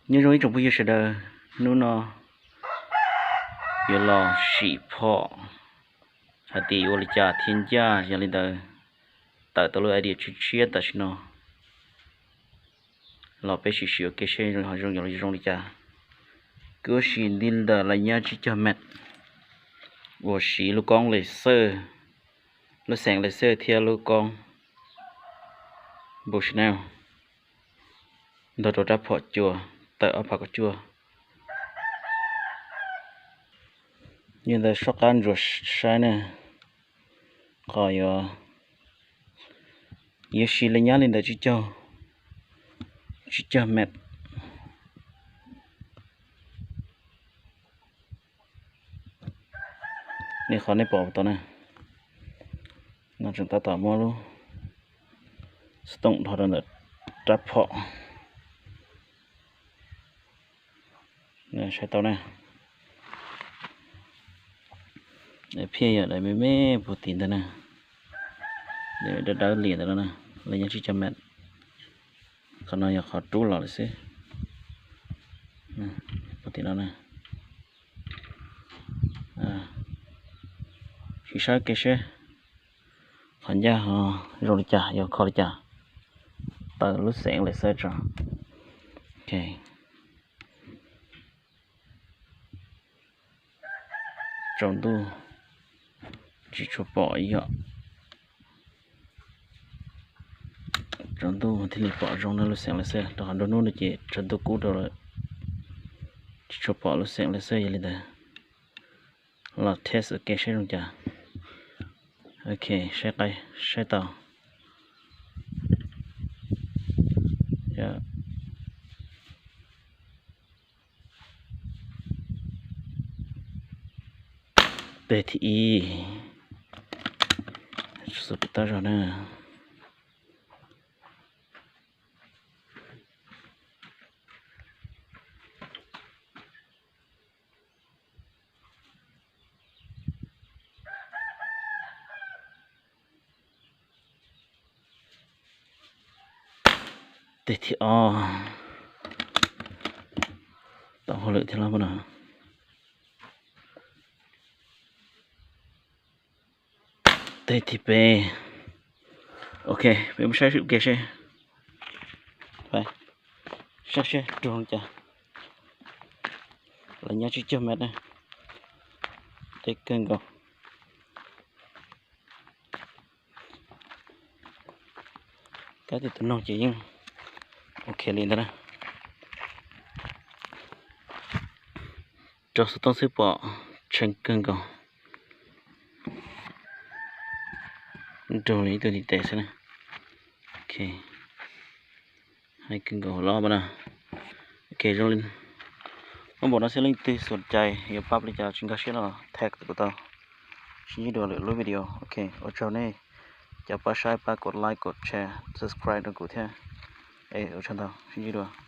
Nyob zoo ib tsoom phooj ywg sawv daws, hnub no yuav los sim phom hais tias yuav ua li cas thiaj ncaj, yog li ntawd tawm tau lub idea tshiab tshiab tam sim no los peb sim sim ua ke seb ho zoo, yuav zoo li cas. Kuv ua sim nti ntawm laj nyab tsib caug met uas siv lub koob laser, lub xeem laser thiab lub koob Bushnell nrog rau rab phom cua, tawm ob phav kaum cuaj. Yog ntawd soj qab ntsuas saib na, qhov yuav, yuav siv laj nyab li ntawm tsib caug, tsib caug met. Nej, qhov nej pom tau na, no tseem tab tom muab lub xov tooj dhos rau ntawm rab phom. Saib tau na, daim phiaj yog daim me me puag tim ntawd na, daim dawb dawb liam ntawd no na, laj nyab tsib caug met. Qhov no yog qhov rub los lawm xwb, puag tim no na. Sim saib ke seb qhov ncaj ho zoo li cas, yuav kho li cas. Tawm lub xeem laser tso. Tsaus ntuj tsis tshua pom yom. Tsaus ntuj thiaj li pom zoo na lub xeem laser, rau qhov nruab hnub no ces tsaus ntuj kub rau lawm, tsis tshua pom lub xeem laser. Yog li ntawd los test ua ke seb zoo cas. Ok, saib tau. Teg thib ib, xus pem tab zog na. Teg thib ob, tau hauj lwm thiab los no. Teg thib peb. Ok, peb mus saib seb ua ke seb, saib seb raug li cas. Lawv nyob tsib caug mev na, deb kawg nkaus. Kab tias tus noog ces yeej ok li ntawd na. Rau xov tooj xwb pom tshee kawg nkaus, raug li ib tug ntiv tes xwb na. Ok, hais kawg nkaus los mas na. Ok, zoo li muaj npaum no xwb, leej twg xom cai yuav pab li cas tsis nkag siab no tag kuv tau. Sib ntsib dua lwm lub video. Ok, ua tsaug nej cov pab saib, pab kom like, kom share, subscribe rau kuv thiab. Es ua tsaug ntau, sib ntsib dua.